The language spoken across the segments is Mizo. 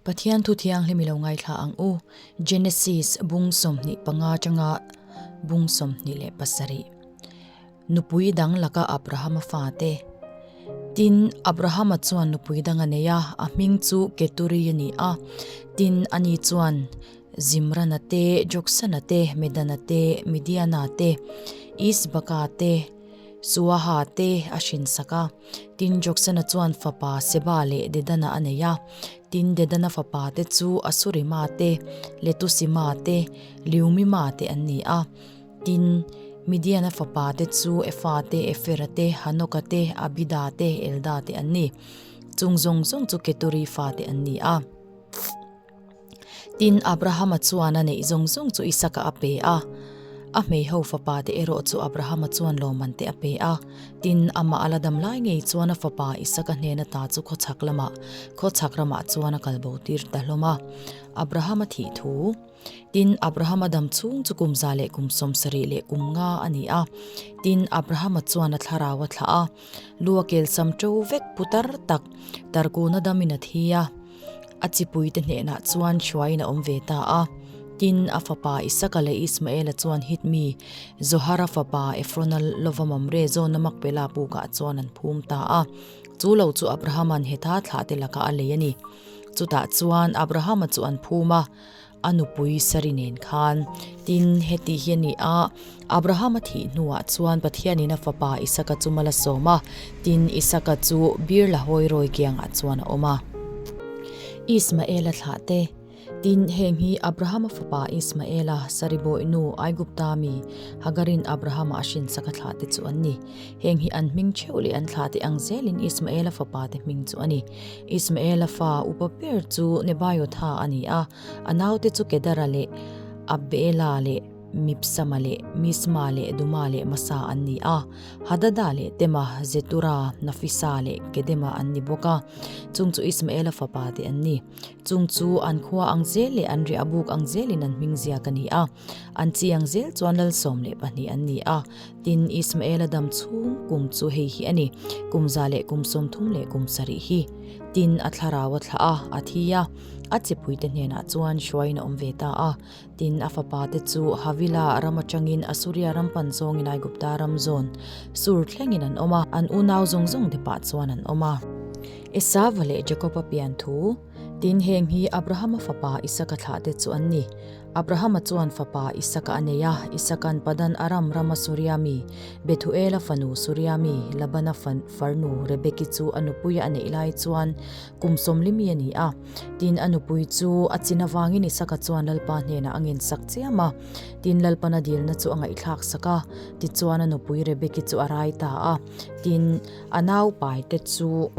Pathian thu thianghlim i lo ngaithla ang u. Genesis bung 25 atanga bung 27. Nupui dang laka Abrahama fate. Tin, Abrahama chuan nupui dang a nei a, a hming chu Keturi a ni a. Tin, ani chuan Zimrana te, Joksana te, Medana te, Midiana te, Isbaka te, Suaha te a hrinsak a. Tin, Joksana chuan fapa Seba leh Dedana a nei a. Tin, Dedana fapa te chu Asurima te, Letusima te, Liumima te an ni a. Tin, Midiana fapa te chu Efa te, Efera te, Hanoka te, Abida te, Elda te an ni. Chung zawng zawng chu Keturi fate an ni a. Tin, Abrahama chuan a neih zawng zawng chu Isaka a pe a. A hmeiho fapa te erawh chu Abrahama chuan lawmman te a pe a. Tin, amah a la dam lai ngei chuan a fapa Isaka hnena ta chu khawchhak lamah, khawchhak ramah chuan a kalbo tir ta hlawm a. Abrahama thih thu. Tin, Abrahama dam chhung chu kum za leh kum 70 leh kum nga a ni a. Tin, Abrahama chuan a thlarau a thlah a, lu a kelsam ṭo vek putar tak, tarkuna damin a thi a. A chipuite hnenah chuan hruaiin a awm ve ta a. Tin, a fapa Isaka leh Ismaela chuan Hit mi, Zohara fapa Efrona lova Mamre zawna Makpela pukah chuan an phum ta a. Chu lo chu Abrahama'n Hetha thlahte lakah a lei a ni. Chutah chuan Abrahama chu an phum a, a nupui Sari nen khan. Tin, heti hi a ni a, Abrahama thih hnuah chuan Pathianin a fapa Isaka chu mal a sawm a, tin, Isaka chu Bir Lahawi rawi kiangah chuan a awm a. Ismaela thlahte. Tin, heng hi Abrahama fapa Ismaela, Sari bawih nu Aigupta mi Hagarin Abrahama a hrinsak a thlahte chu an ni. Heng hi an hming theuh leh an thlahte ang zelin Ismaela fapate hming chu a ni. Ismaela fa upa ber chu Nebaiotha a ni a, a naute chu Kedara leh Abbeela leh Mibsama leh Misma leh Duma leh Masa an ni a, Hadada leh Tema, Zetura, Nafisa leh Kedema an ni bawk a, chung chu Ismaela fapate an ni. Chung chu an khua ang zel leh an riah buk ang zelin an hming ziak a ni a, an chi ang zel chuan lal 12 an ni a. Tin, Ismaela dam chhung kum chu hei hi a ni, kum za leh kum 30 leh kum 70 hi. Tin, a thlarau a thlah a, a thi a, a chipuite hnenah chuan hruaiin a awm ve ta a. Tin, a fapate chu Havila ram atangin Asuria ram pan zawngin Aigupta ram zawn Sur thlengin an awm a, an unau zawng zawng depah chuan an awm a. Esava leh Jakoba pian thu. Tin, heng hi Abrahama fapa Isaka thlahte chu an ni. Abrahama chuan fapa Isaka a nei a, Isaka'n Padan Aram rama Suria mi, Bethuela fanu Suria mi, Labana farnu Rebeki chu a nupuia a neih lai chuan kum 40 mi a ni a. Tin, a nupui chu a chin avangin Isaka chuan Lalpa hnenah a ngensak chiam a. Tin, Lalpan a dilna chu a ngaihthlak sak a, tichuan a nupui Rebeki chu a rai ta a. Tin, a naupaite chu.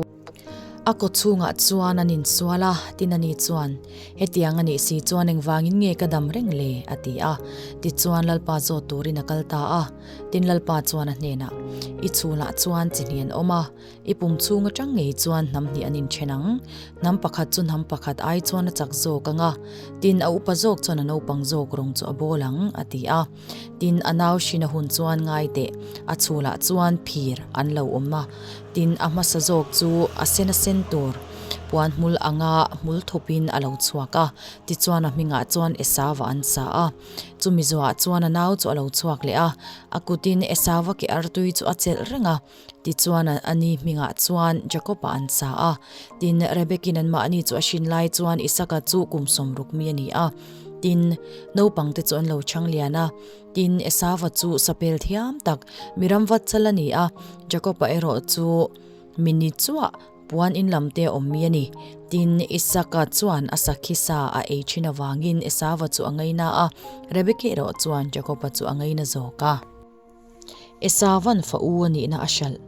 A kaw chhungah chuan an insual a, tin ani chuan, Hetiang a nih si chuan engvangin nge ka dam reng le? a ti a. Tichuan Lalpa zawt turin a kal ta a. Tin Lalpa chuan a hnenah, I chhunah chuan chi hnih an awm a, i pum chhung atang ngei chuan hnam hnih an inthen ang. Hnam pakhat chu hnam pakhat ai chuan a chak zawk ang a, tin a upa zawk chuan a naupang zawk rawng chu a bawl ang, a ti a. Tin, a nau hrin a hun chuan ngai teh, a chhulah chuan phir an lo awm a. Tin, a hmasa zawk chu a sen a sen tur puan hmul anga hmul thupin a lo chhuak a, tichuan a hmingah chuan Esauva an sa a. Chumi zawhah chuan a nau chu a lo chhuak leh a, a kutin Esauva ke artui chu a chelh reng a, tichuan a ni hmingah chuan Jakoba an sa a. Tin, Rebekin anmahni chu a hrin lai chuan Isaka chu kum 60 mi a ni a. Tin, naupangte chu an lo chhang lian a. Tin, Esauva chu sapel thiam tak, mi ram vat chal a ni a, Jakoba erawh chu mi ni chuah puan in lam te a awm mi a ni. Tin, Isaka chuan a sakhi sa a ei thin avangin Esauva chu a ngaina a, Rebeki erawh chuan Jakoba chu a ngaina zawk a. Esauva'n fa u a nihna a hralh.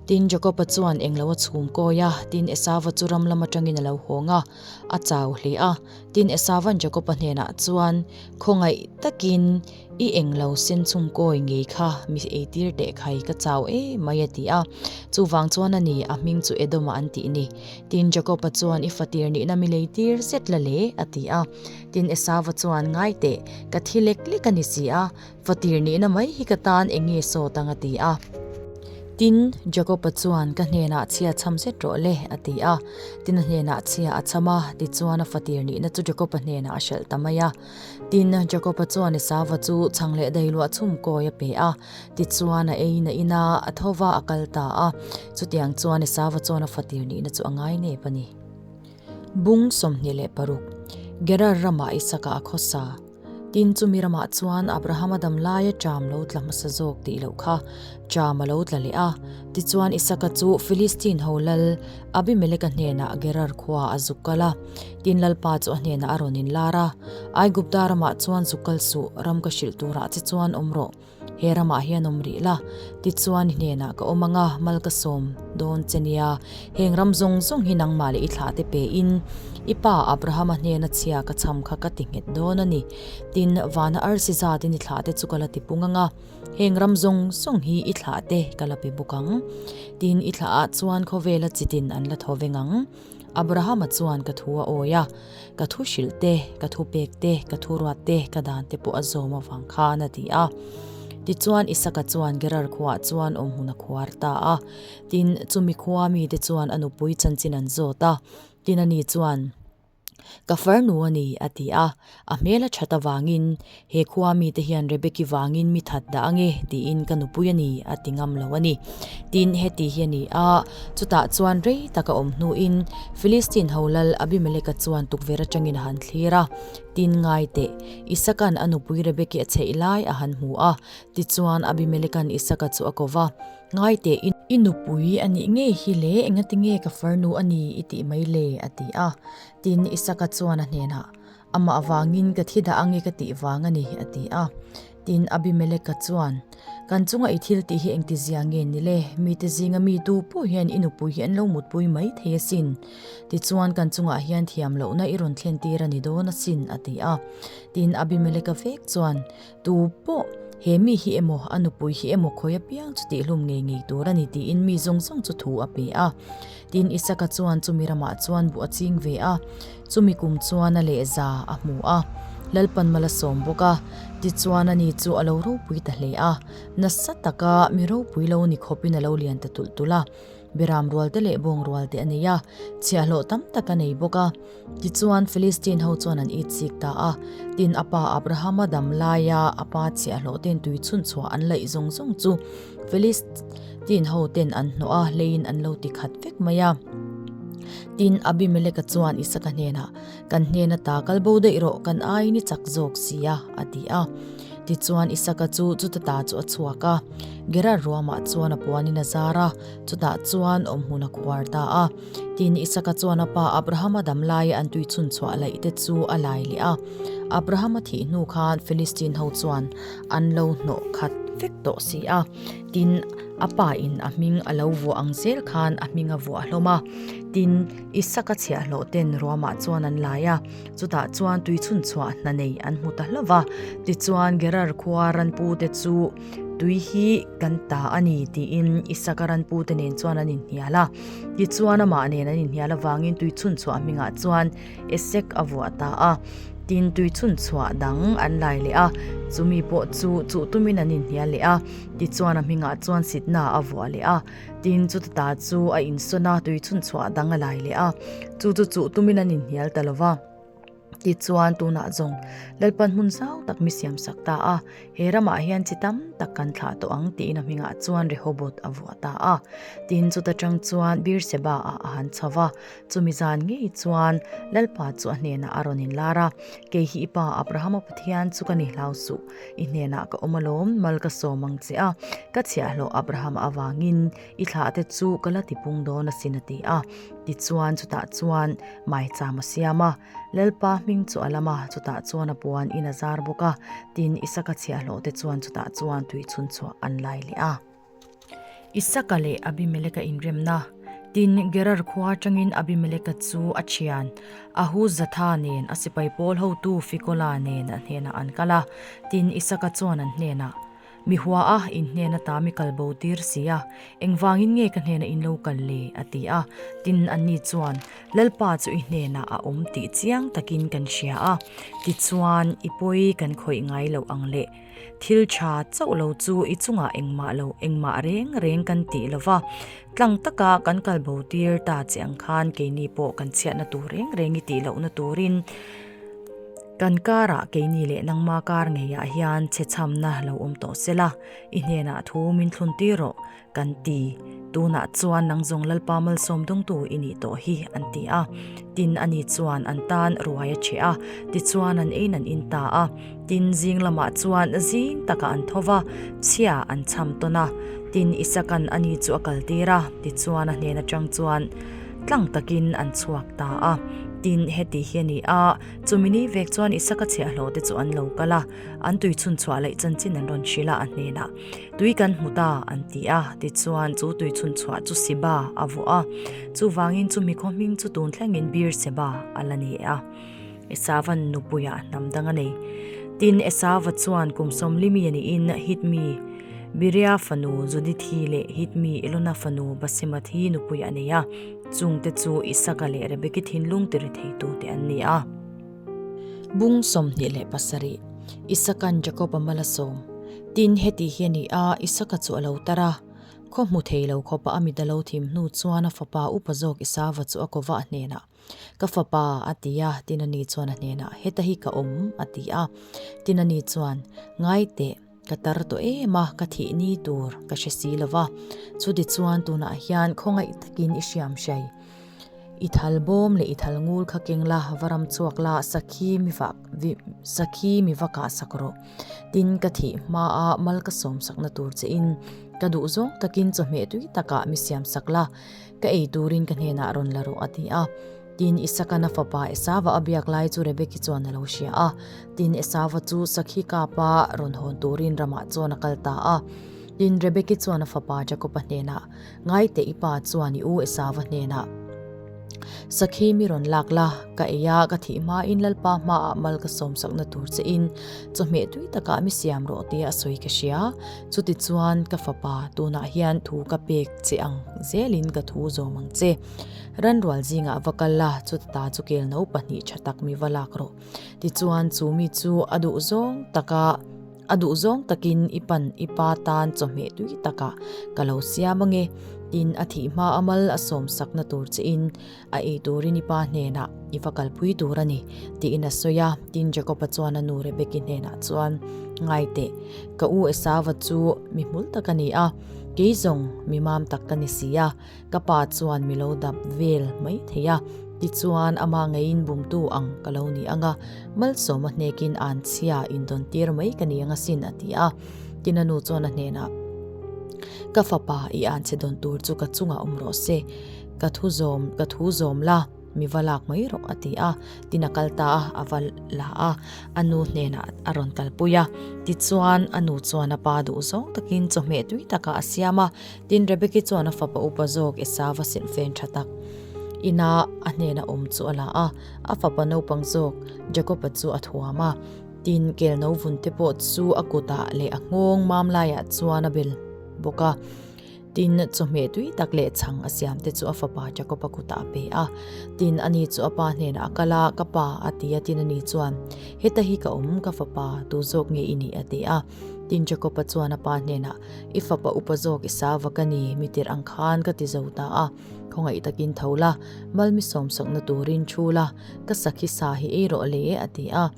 Tin, Jakoba chuan englo a chhum kawi a, tin, Esauva chu ram lam atangin a lo hawng a, a chau hle a. Tin, Esauva'n Jakoba hnenah chuan, Khawngaih takin i englo sen chhum kawi ngei kha mi eitir teh khai ka chau em mai a ti a. Chuvang chuan a ni, a hming chu Edoma an tih ni. Tin, Jakoba chuan, I fatir nihna mi leitir zet la le, a ti a. Tin, Esauva chuan, Ngai teh, ka thi lek lek a ni si a, Fatir nihna mai hi ka tan eng nge sawt ang a ti a. Tin, Jakoba chuan, Ka hnenah chhia chham zet rawh le, a ti a. Tin, a hnenah chhia a chham a, tichuan a fatir nihna chu Jakoba hnenah a hrelh ta mai a. Tin, Jakoba chuan Esauva chu chhang leh dailuah chhum kawi a pe a, tichuan a eiin a in a, a tho va a kal ta a. Chutiang chuan Esauva chuan a fatir nihna chu a ngai nep a ni. Bung 26, Gerar ramah Isaka a khawsa. Tin, chumi ramah chuan Abrahama dam laia ṭam lo tla hmasa zawk tih loh kha ṭam a lo tla leh a. Tichuan, Isaka chu Philistine ho lal Abimeleka hnenah Gerar khua a zuk kal a. Tin, Lalpa chu a hnenah a rawn inlar a, Aigupta ramah chuan zuk kal suh, ram ka hrilh turah che chuan awm rawh. He ramah hian awm rih la, tichuan i hnenah ka awm ang a, mal ka sawm dawn che nia. Heng ram zawng zawng hi nangmah leh i thlahte pein i pa Abrahama hnena chhia ka chham kha ka ti nghet dawn a ni. Tin, vana arsi zatin i thlahte chu ka la ti pung ang a, heng ram zawng zawng hi i thlahte ka la pe bawk ang. Tin, i thlahah chuan khawvela chitin an la thaw veng ang. Abrahama chuan ka thu a awi a, ka thu hrilh te, ka thu pek te, ka thu ruat te, ka dan te pawh a zawm avang khan a ti a. Tichuan Isaka chuan Gerar khuaah chuan awmhmun a khuar ta a. Tin, chumi khua mite chuan a nupui chanchin an zawt a. Tin ani chuan, Ka farnu a ni, a ti a. A hmel a that avangin, He khua mite hian Rebeki vangin mi that dah ange, tiin ka nupui a ni, a ti ngam lo a ni. Tin, heti hi a ni a, chutah chuan rei tak a awm hnuin Philistine ho lal Abimeleka chuan tukverh atangin a han thlir a, tin, ngai teh, Isaka'n a nupui Rebeki a chheih lai a han hmu a. Tichuan, Abimeleka'n Isaka chu a ko va, Ngai teh, i nupui a nih ngei hi le, engatinge ka farnu a ni i tih mai le? a ti a. Tin, Isaka chuan a hnenah, Amah vangin ka thi dah ange ka tih vang a ni, a ti a. Tin, Abimeleka chuan, Kan chunga i thil tih hi engtizia nge ni le? Mite zinga mi tu pawh hian i nupui hi an lo mutpui mai thei asin. Tichuan, kan chungah hian thiam lohna i rawn thlen tir a ni dawn asin, a ti a. Tin, Abimeleka vek chuan, Tu pawh, he mi hi emaw, a nupui hi emaw khawi apiang chu tihlum ngei ngei tur a ni tiin mi zawng zawng chu thu a pe a. Tin, Isaka chuan chumi ramah chuan buh a ching ve a, chumi kum chuan a lehza a hmu a, Lalpan mal a sawm bawk a. Tichuan ani chu a lo ropui ta hle a, nasa taka mi ropui lo ni khawpin a lo lian ta tulh tulh a. Beram rualte leh bawng rualte a nei a, chhiahhlawh tam tak a nei bawk a. Tichuan, Philistine ho chuan an itchik ta a, tin a pa Abrahama dam laia a pa chhiahhlawh ten tui chhun chhuah an laih zawng zawng chu Philistine ho ten an hnawh a, hleiin an lo ti khat vek mai a. Tin, Abimeleka chuan Isaka hnenah, Kan hnen ata kal bo daih rawh, kan aiin i chak zawk si a, a ti a. Tichuan, Isaka chu chuta ta chu a chhuak a, Gerar ruamah chuan a puanin a zar a, chutah chuan awmhmun a khuar ta a. Tin, Isaka chuan a pa Abrahama dam laia an tui chhun chhuah laih te chu a lai leh a. Abrahama thih hnu khan Philistine ho chuan an lo hnawh khat vek tawh si a. Tin, a pa in a hming a lo vuah ang zel khan a hming a vuah hlawm a. Tin, Isaka chhiahhlawh ten ruamah chuan an lai a, chutah chuan tui chhun chhuah hna nei an hmu ta hlauh va. Tichuan, Gerar khua ranpute chu Tui hi kan ta a ni tiin Isaka ranpute nen chuan an inhnial a. Tichuan amah nen an inhnial avangin tui chhunchhuah hmingah chuan Esek a vuah ta a. Tin tui chhunchhuah dang an lai leh a, chumi pawh chu chuh tumin an inhnial leh a. Tichuan a hmingah chuan Sitna a vuah leh a. Tin chuta ta chu a insawn a, tui chhunchhuah dang a lai leh a. Chu chu chuh tumin an inhnial ta lo va. Tichuan tunah zawng Lalpan hmun zau tak mi siam sak ta a, he ramah hian chi tam tak kan thlah tawh ang tiin a hmingah chuan Rehoboth a vuah ta a. Tin chuta tang chuan Beersheba ah a han chho va, chumi zan ngei chuan Lalpa chu a hnenah a rawn inlar a, Kei hi i pa Abrahama Pathian chu ka ni hlau suh, i hnenah ka awm alawm, mal ka sawm ang che a, ka chhiahhlawh Abrahama avangin i thlahte chu ka la tipung dawn asin a ti a. Tichuan chutah chuan Maicham a siam a, Lalpa hming chu a lam a, chutah chuan a puan in a zar bawk a, tin Isaka chhiahhlawh te chuan chutah chuan tui chhun chhuah an lai leh a. Isaka leh Abimeleka inremna Tin, Gerar khua atangin Abimeleka chu a thian Ahuzatha nen a sipai pawl hotu Fikola nen a hnenah an kal a, tin Isaka chuan an hnenah. Mi hua a, in hnen ata mi kal bo tir si a, engvangin nge ka hnenah in lo kal le? a ti a. Tin, anni chuan, Lalpa chu i hnenah a awm tih chiang takin kan hria a, tichuan i pawi kan khawih ngai loh ang le. Thil tha chauh lo chu i chungah engmah lo engmah reng reng kan tih lo va, tlang taka kan kal bo tir ta che ang khan keini pawh kan chhiatna tur reng reng i tih lohna turin kan karah keini leh nangma kar ngeiah hian chhechhamna lo awm tawh se la, i hnenah thu min thlun tir rawh. Kan ti, tunah chuan nang zawng Lalpa malsawm dawngtu i nih tawh hi, an ti a. Tin, ani chuan an tan ruai a cheh a, tichuan an ein an in ta a. Tin, zing lamah chuan zing takah an tho va, chhia an cham tawn a. Tin, Isaka'n ani chu a kaltir a, tichuan a hnen atang chuan tlang takin an chhuak ta a. Tin, heti hi a ni a, chumi ni vek chuan Isaka chhiahhlawh te chu an lo kal a, an tuichhun chhuah laih chanchin an rawn hrilh a, a hnenah. Tui kan hmu ta, an ti a. Tichuan, chu tui chhunchhuah chu Siba a vuah a. Chuvangin chumi khaw hming chu tun thlengin Beer-seba a la ni a. Esava'n nupuiah hnam dang a nei. Tin, Esava chuan kum sawmlimi a niin Hitmi Biria fanu Judithi leh Hitmi Elona fanu Basemathi nupui a nei a. Chungte chu Isaka leh Rebeki thinlung tiri theitute an ni a. Bung 27, Isaka'n Jakob-a mal a sawm. Tin, heti hi a ni a, Isaka chu a lo tar a. Khaw hmu thei lo khawpa a mit a lo thim hnu chuan a fapa upa zawk Isava chu a kova a hnenah, Ka fapa, a ti a, tin ani chuan a hnenah, Heta hi ka awm, a ti a. Tin ani chuan, Ngai teh, ka tar tawh em a, ka thih ni tur ka hre si lo va. Chutichuan tunah hian khawngaih takin i hriam hrai. I thal bawm leh i thal ngul kha keng la, va ram chhuak la, sakhi mi vah sakhi mi va kah sak rawh. Tin, ka thih hmaa mal ka sawm sakna tur che in, ka duh zawng takin chawhmeh tui takah mi siam sak la, ka ei turin ka hnenah rawn la rawh a ti a. Tin, Isakana fapa Esava a biak lai chu Rebeki chuan a lo hria a. Tin, Esava chu sakhi kapa rawn hawn turin ramah chuan a kal ta a. Tin, Rebeki chuan a fapa Jakoba hnenah, Ngaite i pa chuan i u Esava hnenah, Sakhi mi rawn lak la, ka ei a, ka thih hmain Lalpa hmaah mal ka sawmsakna tur che in chawhmeh tui takah mi siam rawh tia a sawi ka hria. Chutichuan ka fapa, tunah hian thu ka pek che ang zelin ka thu zawm ang che. Ranrual zingah va kal la, chuta chu kel no pahnih tha tak mi va lak rawh. Tichuan chu mi chu a duh zawng taka. A duh zawng takin i pan i pa tan chawhmeh tui takah ka lo siam ange, tin a thih hma a mal a sawm sakna tur che in a ei turin i pa hnenah i va kalpui tur a ni, tiin a sawi a. Tin Jakob-a chuan a nu Rebeki hnenah chuan, Ngai teh, ka u Esauva chu mi hmul tak a ni a, kei zawng mi mam tak ka ni si a, Ka pa chuan mi lo dap vel mai thei a, tichuan ama ngeiin bumtu ang ka lo ni ang a, malsawma hnekin anchhia indawn tir mai ka ni ang asin a ti a. Tin a nu chuan a hnenah, Ka fapa i anchhe dawn tur chu ka chungah awm rawh se, ka thu zawm ka thu zawm la, mi va lak mai rawh a ti a. Tin a kal ta a, a va la a, a nu hnenah a rawn kalpui a. Tichuan a nu chuan a pa duh zawng takin chawhmeh tui takah a siam a, Tin, Rebeki chuan a fapa upa zawk Esau-a silhfen tha tak ina a hnena awm chu a la a, a fapa naupang zawk Jakob-a chu a thuam a. Tin, kel no vun te pawh chu a kutah leh a nghawng mam laiah chuan a bel bawk a. Tin, chawhmeh tui tak leh chhang a siam te chu a fapa Jakob-a kutah a pe a. Tin, ani chu a pa hnenah a kal a, Ka pa, a ti a. Tin, ani chuan, Heta hi ka awm, ka fapa, tu zawk nge i nih? a ti a. Tin, Jakob-a chuan a pa hnenah, I fapa upa zawk i sa vak a ni, mi tirh ang khan ka ti zo ta a, khawngaih takin tho la, mal mi sawmsakna turin thu la, ka sakhi sa hi ei rawh le, a ti a.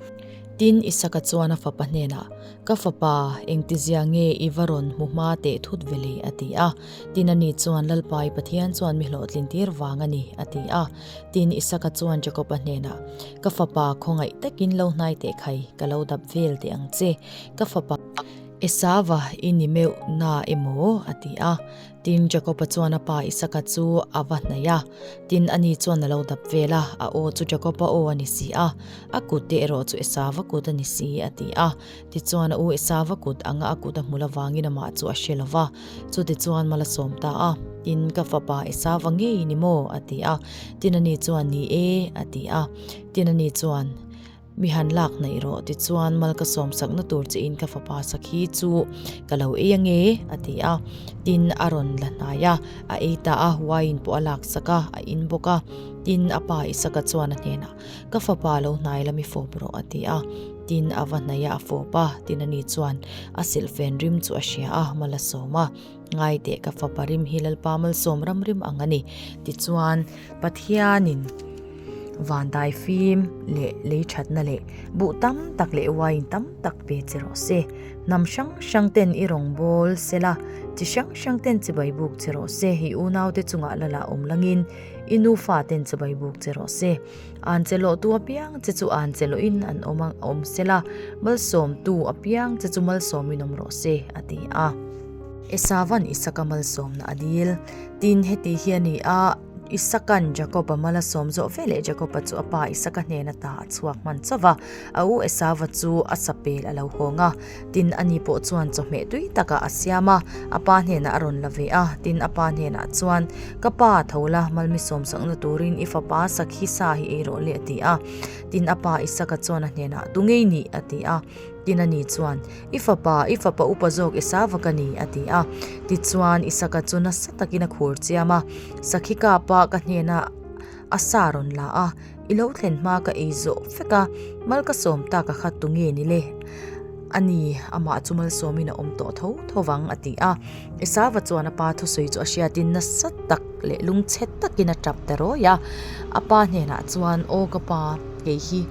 Tin, Isaka chuan a fapa hnenah, Ka fapa, engtizia nge i va rawn hmu hma teh thut ve le? a ti a. Tin, ani chuan, Lalpa i Pathian chuan mi hlawhtlin tir vang a ni, a ti a. Tin, Isaka chuan Jakoba hnenah, Ka fapa, khawngaih takin lo hnai teh khai, ka lo dap vel teh ang che, ka fapa, Esava i ni meuh na emaw? a ti a. Tin, Jakoba chuan a pa Isaka chu a va hnaih a. Tin, ani chuan a lo dap vel a, a aw chu Jakoba aw a ni si a, a kut te erawh chu Esava kut a ni si, a ti a. Tichuan, a u Esava kut anga a kut a hmul avangin amah chu a hre lo va. Chutichuan mal a sawm ta a, Tin, ka fapa Esava ngei i ni maw? a ti a. Tin, ani chuan, Ni e, a ti a. Tin, ani chuan. Mi han lak hnaih rawh, tichuan mal ka sawmsakna tur che in ka fapa sakhi chu ka lo ei ange, a ti a. Tin, a rawn la hnai a, a ei ta a, wine pawh a laksak a, a in bawk a. Tin, a pa Isaka chuan a hnenah, Ka fapa lo hnai la mi fawp rawh, a ti a. Tin, a va hnaih a, a fawp a. Tin, ani chuan a silhfen rim chu a hria a, mal a sawm a. Ngai teh ka fapa rim hi Lalpa malsawm ram rim ang a ni. Tichuan, Pathianin vandai fim leh lei thatna leh buh tam tak leh wine tam tak pe che rawh se. Hnam hrang hrang ten i rawngbâwl se la, chi hrang hrang ten chibai buk che rawh se. I unaute chungah la lah awm langin i nufa ten chibai buk che rawh se. An che lawhtu apiang che chu an che lawhin an awm ang awm se la, malsawmtu apiang che chu malsawmin awm rawh se, a ti a. Esavan Isaka malsawmna a dil. Tin, heti hi a ni a, Isaka'n Jakoba mal a sawm zawh ve leh Jakoba chu a pa Isaka hnen ata a chhuak hman chauh va, a u Esava chu a chapel a lo hawng a. Tin, ani pawh chuan chawhmeh tui takah a siam a, a pa hnenah a rawn la ve a. Tin, a pa hnenah chuan, Ka pa, tho la, malmi sawmsakna turin i fapa sakhi sa hi ei rawh le, a ti a. Tin, a pa Isaka chuan a hnenah, Tu ngei nih? a ti a. Tin, ani chuan, I fapa, i fapa upa zawk Esava ka ni, a ti a. Tichuan, Isaka chu nasa takin a khur chiam a, Sakhi kapa ka hnenah a sa rawn la a, i lo thlen hma ka ei zawh vek a, mal ka sawm tak a kha tu nge ni le? A ni, amah chu malsawmin a awm tawh tho tho vang, a ti a. Esava chuan a pa thusawi chu a hriatin nasa tak leh lungchhe takin a tap ta rawi a. A pa hnenah chuan, Aw ka pa, kei hi,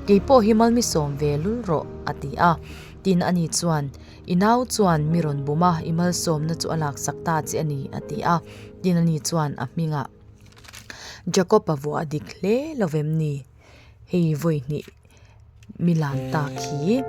kei pawh hi mal mi sawm ve lul rawh, a ti a. Tin, ani chuan, I nau chuan mi rawn bum a, i malsawmna chu a laksak ta che a ni, a ti a. Tin, ani chuan a hmingah, Jakob-a vuah dik hle lo vem ni? Hei vawi hnih mi lan tak hi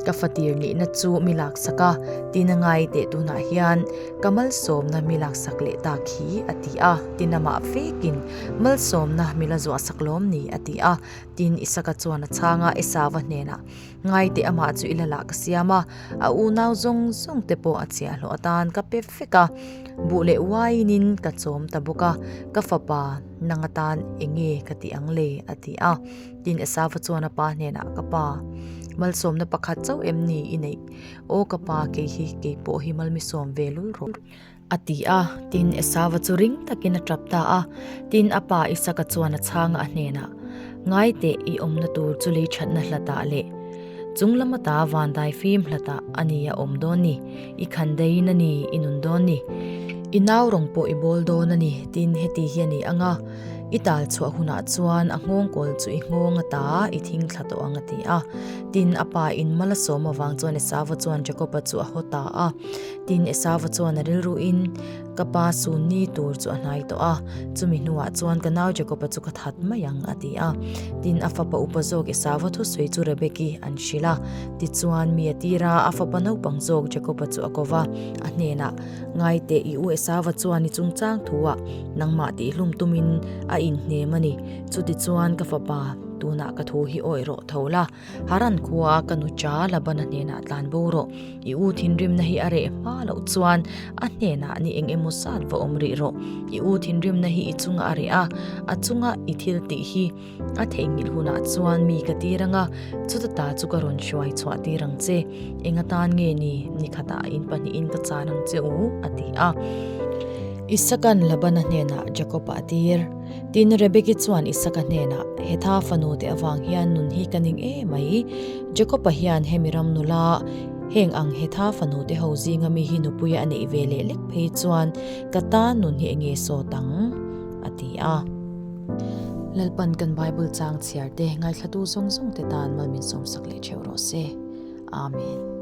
ka fatir nihna chu mi laksak a, tin a ngai teh tunah hian ka malsawmna mi laksak leh tak hi a ti a, tin amah vekin malsawmna mi la zuahsak lawm ni a ti a, tin Isaka chuan a chhang a, Esava hnenah ngai teh amah chu i la lah ka siam a, a unau zawng zawng te pawh a chhiahhlawh atan ka pe vek a, buh leh wine in ka chawm ta bawk a, ka fapa nang atan eng nge ka tih ang le? a ti a. Tin Esava chuan a pa hnenah, Ka pa, malsawmna pakhat chauh em ni i neih? Aw ka pa, kei hi kei pawh hi malmisawm ve lul rawh. A ti a, tin Esava chu ring takin a tap ta a. Tin a pa Isaka chuan a chhang a hnenah, Ngai teh, i awmna tur chu lei thatna hlatah leh chung lam ata vandai fim hlatah a ni a awm dawn ni, i khan daiin a ni i nun dawn ni, i nau rawng pawh i bawl dawn a ni, tin heti hi a ni ang a, i tal chhuah hunah chuan a nghawng kawl chu i nghawng ata i thing thla tawh ang a ti a. Tin a pa in mal a sawm avang chuan Esava chuan Jakoba chu a haw ta a. Tin, Esauva chuan a rilruin, Ka pa sun ni tur chu a hnai tawh a, chumi hnuah chuan ka nau Jakoba chu ka that mai ang, a ti a. Tin, a fapa upa zawk Esauva thusawi chu Rebeki an hrilh a. Tichuan, mi a tir a, a fapa naupang zawk Jakoba chu a ko va, a hnenah, Ngai teh, i u Esauva chuan i chungchang thuah nangmah tihhlum tumin a inhnem a ni. Chutichuan, ka fapa, tunah ka thu hi awih rawh tho la. Haran khua ka nu cha Labana hnenah tlan bo rawh. I u thinrimna hi a reh hma loh chuan a hnenah ni eng emaw zat va awm rih rawh. I u thinrimna hi i chunga a reh a, a chunga i thil tih hi a theihnghilh hunah chuan mi ka tir ang a, chuta ta chu ka rawn hruai chhuah tir ang che. Eng atan nge ni ni khatah in pahnihin ka chan ang che u? a ti a. Isaka'n Labana hnenah Jakob-a a tir. Tin, Rebeki chuan Isaka hnenah, Hetha fanu te avang hian nun hi ka ning e mai. Jakob-a hian hemi ram nula, heng ang Hetha fanu te ho zinga mi hi nupuia a neih ve leh lek phei chuan ka tan nun hi enge sawt ang? a ti a. Lalpan kan Bible chang chhiar te, ngaithlatu zawng zawng te tan mal min sawmsak leh theuh rawh se. Amen.